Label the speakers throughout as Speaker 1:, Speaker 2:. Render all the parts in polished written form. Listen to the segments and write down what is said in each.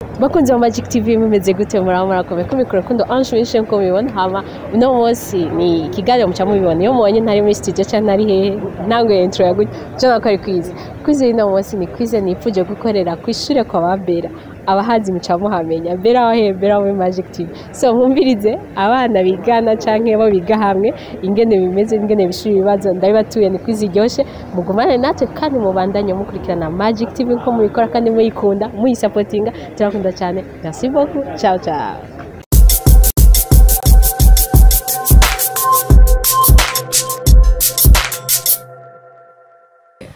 Speaker 1: Bakunzi ba Magic TV, mumeze gute? Muraba murakomeye? Ko mikoro kundo Ange Wishe, nko mubibona. Hama uno munsi ni ikiganiro muca mubibona iyo mubonye ntari muri studio canke ntari hehe, ntanguye intro ya gutya cyo nako ari quiz. Quiz y'uno munsi ni quiz nipfuje gukorera kw'ishure kwa Babera. Abahazi muca muhamenya Bera wahe, Bera muri Magic TV. So mwumvirize abana bigana canke bo biga hamwe ingene bimeze, ingene bishura ibibazo. Ndabibatuye, ni quiz iryoshe. Mugumane natwe kandi mubandanye mukurikirana Magic TV nko mubikora kandi muyikunda, muyisapotinga. Turakunda cyane. Merci beaucoup, ciao ciao.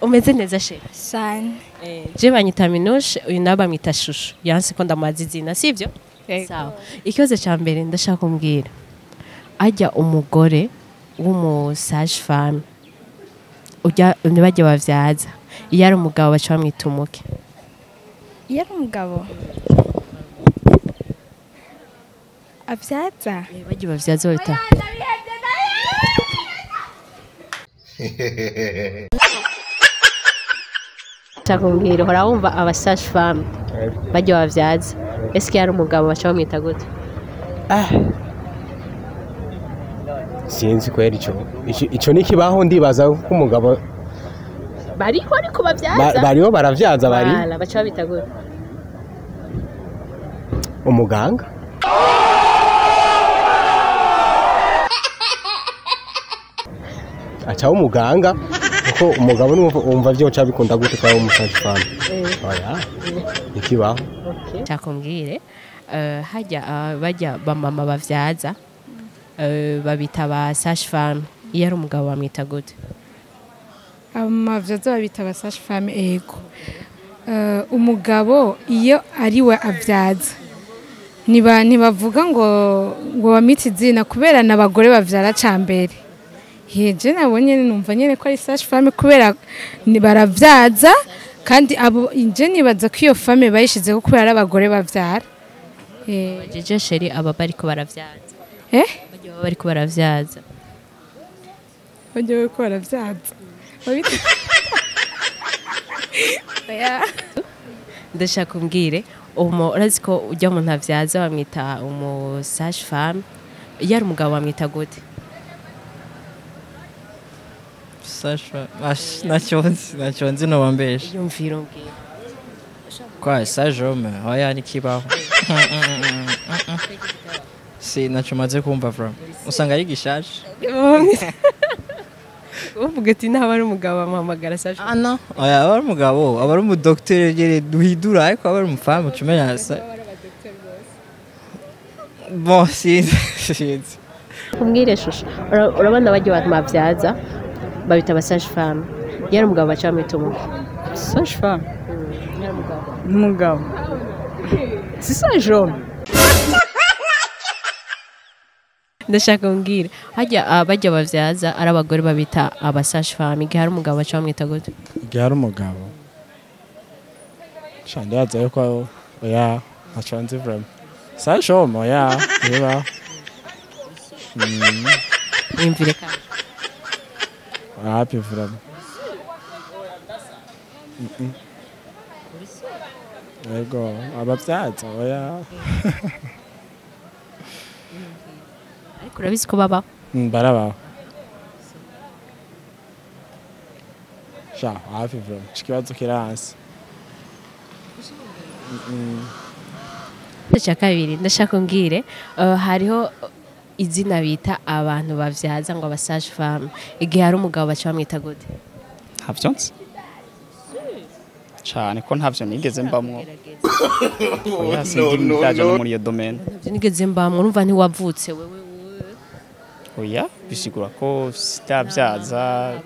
Speaker 1: Umeze neza, chérie?
Speaker 2: Cyane.
Speaker 1: Je banyita Minouche, uyu nawe bamwita Shushu. Yanse ko ndamubaza izina, sivyo?
Speaker 2: Yego.
Speaker 1: Sawa. Ikibazo ca mbere ndashaka kumbwira, ajya umugore w'umu sage femme, ujya ntibajya bavyaza, iyo ari umugabo baca bamwita umuke?
Speaker 2: Iyo ari umugabo abyaza?
Speaker 1: Bajya bavyaza babita. Ndashaka kumbwira, uhora wumva aba sage femme bajya bavyaza, ese iyo ari umugabo baca bamwita gute?
Speaker 3: Sinzi kweri ico. Ico ni kibaho, ndibaza ko umugabo
Speaker 1: Bariho ariko bavyaza.
Speaker 3: Bariho baravyaza bari.
Speaker 1: Voilà, baca babita gute?
Speaker 3: Umuganga. Acaho umuganga, kuko umugabo niwe wumva vyoca bikunda gute kwa umu sage femme? Oya, ikibaho.
Speaker 1: Cyakumbwire, hajya bajya bamama bavyaza, babita ba sage femme, iyo ari umugabo bamwita gute?
Speaker 2: Abavyaza babita aba sage femme, ego. Umugabo iyo ari we abyaza, niba ntibavuga ngo bamwite izina, kubera n'abagore bavyara cambere. Heje nabonye numva nyene ko ari sage femme, kubera ni baravyaza, kandi abo inje nibaza ko iyo femme bayishizeho kubera ari abagore bavyara.
Speaker 1: Jeje chérie, aba bariko baravyaza?
Speaker 2: Eh?
Speaker 1: Bajya baba bariko baravyaza.
Speaker 2: Bajya ko baravyaza babita. Oya.
Speaker 1: Ndashaka umbwire, umu urazi ko ujya umuntu avyaza bamwita umu sage femme, iyo ari umugabo bamwita gute?
Speaker 4: Sasha, ash, ntacyo nzi, ntacyo nzi, nobambesha.
Speaker 1: Yumvira umbwire.
Speaker 4: Kwa sage homme, oya, nikibaho. Si ntacyo maze kumva from. Usanga ari gishaje.
Speaker 1: Uvuga ati ntaba ari umugabo bamuhamagara sage?
Speaker 4: Ah no, oya, aba ari umugabo, aba ari umudokiteri nyene duhidura, ariko aba ari umu femme ucumenya sa. Bon, sinzi, sinzi.
Speaker 1: Umbwire Shusho, urabona bajya abantu bavyaza babita aba sage femme, iyo ari umugabo baca bamwita umuke?
Speaker 5: Sage femme umugabo si sage homme.
Speaker 1: Ndashaka umbwire, hajya bajya bavyaza ari abagore babita aba sage femme, igihe ari umugabo baca bamwita gute?
Speaker 6: Igihe ari umugabo, sha, ndibaza yuko, oya, ntaco nzi vraiment. Sage homme, oya, ntibibaho.
Speaker 1: Wiyumvire kandi.
Speaker 6: Wapi vraiment. Yego, abavyaza, oya.
Speaker 1: Ariko urabizi ko babaho?
Speaker 6: Barabaho sha, wapi vraiment, ico kibazo kiranse.
Speaker 1: Icya kabiri ndashaka umbwire, hariho izina bita abantu bavyaza ngo aba sage femme, igihe hari umugabo baca bamwita gute?
Speaker 7: Ntavyo nzi cane, ko ntavyo nigeze mbamwo. Oya, sindi ndaja no muri iyo domaine.
Speaker 1: Ntabyo nigeze mbamwo, urumva ntiwavutse wewe?
Speaker 7: Oya, bisigura ko sitavyaza.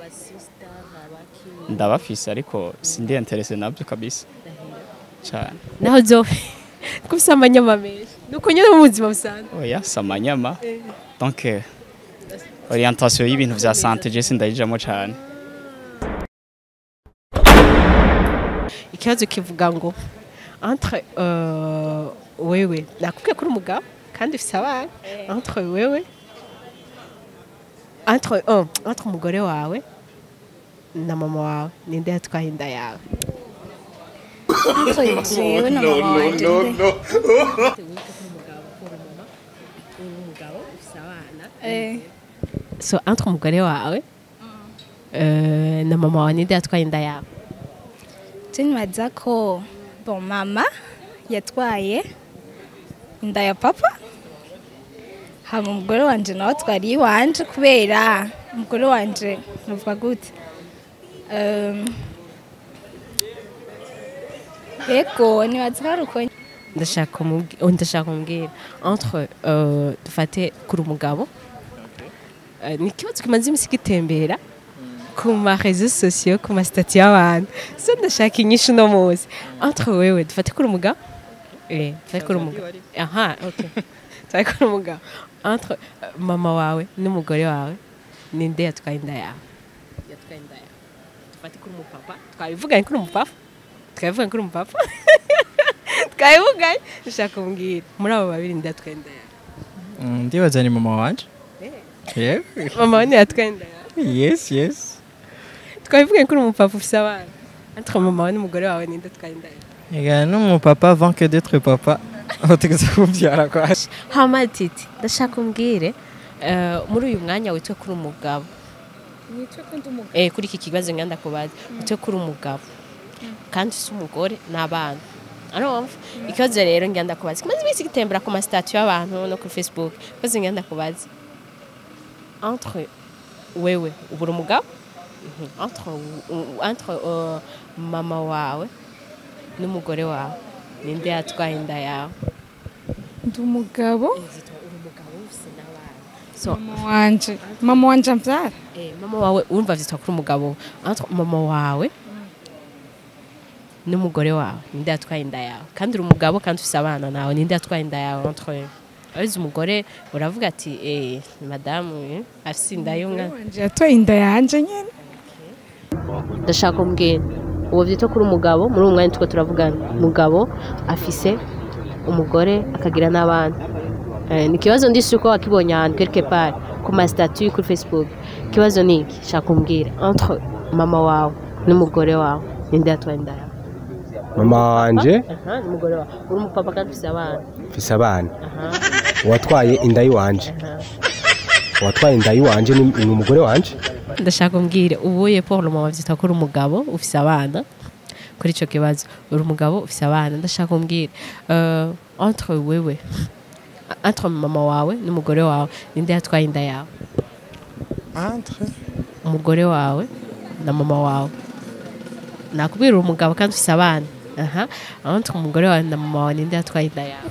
Speaker 7: Ndabafise, ariko sindi intéressé navyo kabisa cane.
Speaker 1: Naho zo ko ufise amanyama menshi, nuko nyine mu buzima busanzwe?
Speaker 7: Oya, si amanyama. Donc orientation y'ibintu vya santé je sindayijamo cane.
Speaker 1: Ikibazo kivuga ngo entre wewe, nakubwiye ko uri umugabo kandi ufise abana, entre wewe, entre umugore wawe na mama wawe, ninde yatwaye inda yawe?
Speaker 8: Entre jewe na mama wanje nde.
Speaker 1: So entre umugore wawe na mama wawe, ninde yatwaye inda yawe?
Speaker 8: Je nibaza ko, bon, mama yatwaye inda ya papa, hama umugore wanje nawe atwara iwanje, kubera umugore wanje, navuga gute, ego, nibaza ko ari uko.
Speaker 1: Ndashaka kumubwira entre dufate kuri umugabo. Ni ikibazo kimaze imisi gitembera ku ma réseaux sociaux, ku ma statuts y'abantu, so ndashaka inyishu uno munsi. Entre wewe, dufate kuri umugabo, dufate kuri umugabo, aha, okay, dufate kuri umugabo, entre mama wawe n'umugore wawe, ninde yatwaye inda yawe? Yatwaye inda yawe, dufate kuri umupapa, twabivuganye kuri umupapa, twabivuganye kuri umupapa, twabivuganye. Ndashaka kumbwira muri abo babiri ninde yatwaye inda yawe.
Speaker 4: Ndibaza ni mama wanje. Yeah.
Speaker 1: Mama wawe niwe yatwaye inda yawe?
Speaker 4: Yes.
Speaker 1: Twabivuganye kuri umupapa ufise abana. Entre mama wawe n'umugore wawe, ninde atwaye inda yawe?
Speaker 4: Ega n'umupapa, avant que d'être papa utegetse kubyara kwa.
Speaker 1: Hama Titi, ndashaka umbwire, muri uyu mwanya witwe kuri umugabo, kuri iki kibazo nganda kubaza, witwe kuri umugabo kandi ufise umugore n'abana, arumva ikibazo rero nganda kubaza kimaze iminsi gitembera ku ma statuts y'abantu no kuri Facebook. Ikibazo nganda kubaza, entre wewe ubura umugabo, entre mama wawe n'umugore wawe, ninde yatwaye inda yawe?
Speaker 2: Ndi umugabo.
Speaker 1: So
Speaker 2: mama wanje ambyara.
Speaker 1: Mama wawe, urumva vyitwa kuri umugabo. Entre mama wawe n'umugore wawe, ninde yatwaye inda yawe? Kandi uri umugabo kandi ufise abana nawe, ninde yatwaye inda yawe? Entre abize umugore uravuga ati madamu afise inda y'umwana.
Speaker 2: Wanje yatwaye inda yanje nyene.
Speaker 1: Ndashaka umbwira uwo vyitwa kuri umugabo muri uwo mwanya tuko turavugana, umugabo afise umugore akagira n'abana. Ni ikibazo ndisi uko wakibonye ahantu quelque part ku ma statut kuri Facebook. Ikibazo ni iki, shaka umbwira, entre mama wawe n'umugore wawe, ninde yatwaye inda yawe?
Speaker 3: Mama wanje.
Speaker 1: Aha, n'umugore wawe, uri umupapa kandi ufise abana.
Speaker 3: Mfise abana.
Speaker 1: Aha.
Speaker 3: Uwatwaye inda y'iwanje, uwatwaye inda y'iwanje ni umugore wanje.
Speaker 1: Ndashaka umbwire ubuye, pour le moment vyitwa ko uri umugabo ufise abana. Kuri ico kibazo, uri umugabo ufise abana, ndashaka umbwire, entre wewe, entre mama wawe n'umugore wawe, ninde yatwaye inda yawe?
Speaker 6: Entre
Speaker 1: Umugore wawe na mama wawe. Nakubwira, uri umugabo kandi ufise abana, aha, entre umugore wawe na mama wawe, ninde yatwaye inda yawe?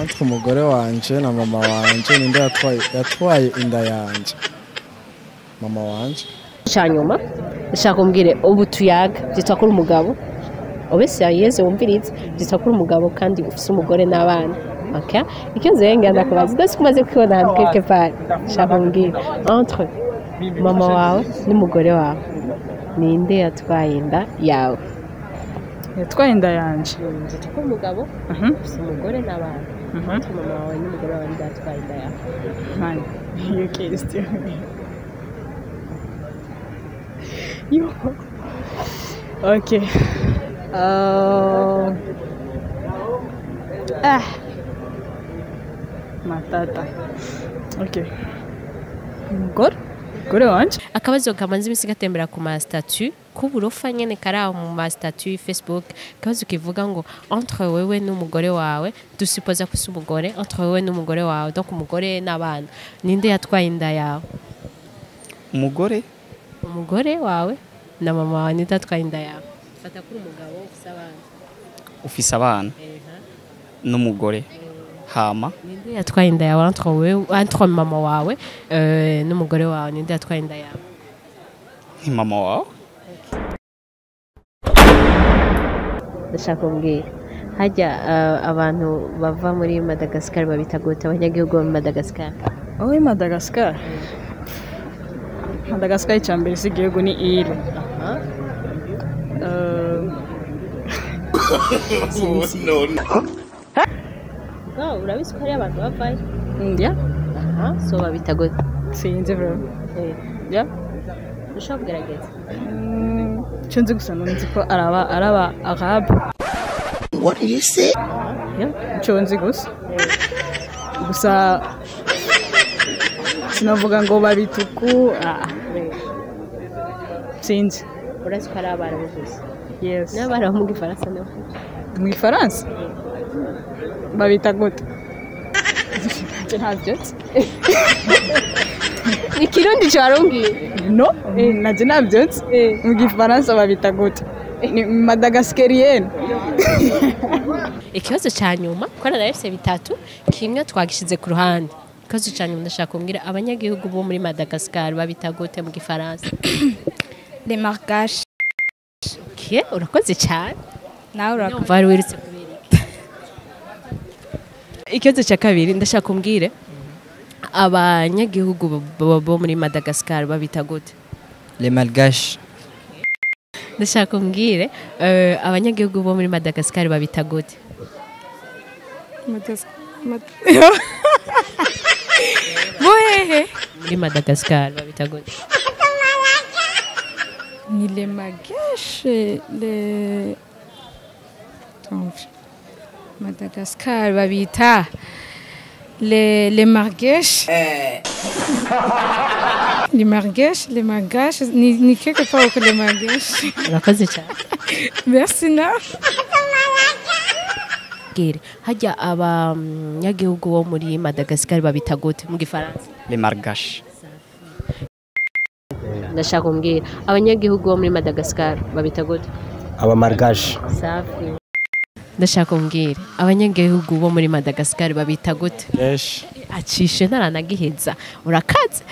Speaker 6: Entre umugore wanje na mama wanje, ninde yatwaye inda yanje? Mama wanje.
Speaker 1: Cyanyuma ndashaka umbwire, ubu tuyaga byitwa ko uri umugabo, ube sérieuse, wumvirize, byitwa ko uri umugabo kandi ufise umugore n'abana, okay? Ikibazo rero ngenda kubaza, udasi ko umaze kwibona ahantu quelque part, shaka umbwire, entre mama wawe n'umugore wawe, ninde yatwaye inda yawe?
Speaker 5: Yatwaye inda yanje?
Speaker 1: Byitwa ko umugabo ufise umugore n'abana. Entre mama wawe n'umugore wawe, ninde yatwaye inda yawe?
Speaker 5: Man, iyo question. Yo. Ok. Ah. Matata. Ok. Umugore? Umugore wanje?
Speaker 1: Akabazo kamaze iminsi gatembera ku ma statut k'uburofa nyene kari aho mu ma statut Facebook, akabazo kivuga ngo entre wewe n'umugore wawe, dusupoza ko ufise umugore, entre wewe n'umugore wawe, donc umugore n'abana, ninde yatwaye inda yawe?
Speaker 7: Umugore.
Speaker 1: Umugore wawe na mama wawe, ninde yatwaye inda yawe? Fata kuri umugabo ufise abana.
Speaker 7: Ufise abana n'umugore, hama
Speaker 1: Ninde yatwaye inda yawe entre wewe, entre mama wawe n'umugore wawe, ninde yatwaye inda yawe?
Speaker 7: Ni mama wawe.
Speaker 1: Ndashaka kumbwira, hajya abantu bava muri Madagascar babita gute, abanyagihugu bo muri Madagascar?
Speaker 5: Oh, Madagascar. Madagascar icya mbere si igihugu, ni île. Sinzi.
Speaker 1: Oh, urabizi ko hari abantu bavayo?
Speaker 5: Yeah.
Speaker 1: Aha, so babita gute?
Speaker 5: Sinzi vraiment. Yeah.
Speaker 1: Ushobora kugerageza.
Speaker 5: Icyo nzi gusa nzi ko araba arabe.
Speaker 9: What did you say?
Speaker 5: Ico nzi gusa gusa sinavuga ngo babituku, ah. Sinzi.
Speaker 1: Urazi ko ari abarabu gusa?
Speaker 5: Yes.
Speaker 1: N'abarabu mu Gifaransa nabo?
Speaker 5: Mu Gifaransa babita gute? Nanje ntabyo nzi.
Speaker 1: Ikirundi cyarumbwiye.
Speaker 5: No, nanje ntabyo nzi. Mu Gifaransa babita gute? Ni madagascarien.
Speaker 1: Ikibazo cya nyuma, ko narafise bitatu, kimwe twagishize ku ruhande. Ikibazo cya nyuma, ndashaka kumbwira abanyagihugu bo muri Madagascar babita gute mu Gifaransa?
Speaker 8: Les Malgaches.
Speaker 1: Okay, urakoze cyane.
Speaker 8: Nawe urakoze.
Speaker 1: Ndumva wari wirutse kubera iki. Ikibazo cya kabiri, ndashaka kumbwire abanyagihugu bo muri Madagascar babita gute?
Speaker 4: Les Malgaches.
Speaker 1: Ndashaka kumbwire abanyagihugu bo muri Madagascar babita gute?
Speaker 2: Bohehe?
Speaker 1: Muri Madagascar babita gute?
Speaker 2: Ni les Malgaches, les, attends, Madagascar babita les Malgaches, les Malgaches, les Malgaches, ni quelque part que les Malgaches.
Speaker 1: Urakoze cyane.
Speaker 2: Merci na.
Speaker 1: Bwire hajya abanyagihugu bo muri Madagascar babita gute mu Gifaransa?
Speaker 7: Les Malgaches.
Speaker 1: Ndashaka kumbwira abanyagihugu bo muri Madagascar babita gute?
Speaker 3: Abamargashi.
Speaker 1: Safi. Ndashaka kumbwira abanyagihugu bo muri Madagascar babita gute?
Speaker 6: Keshi.
Speaker 1: Acishe ntaranagiheza, urakaze.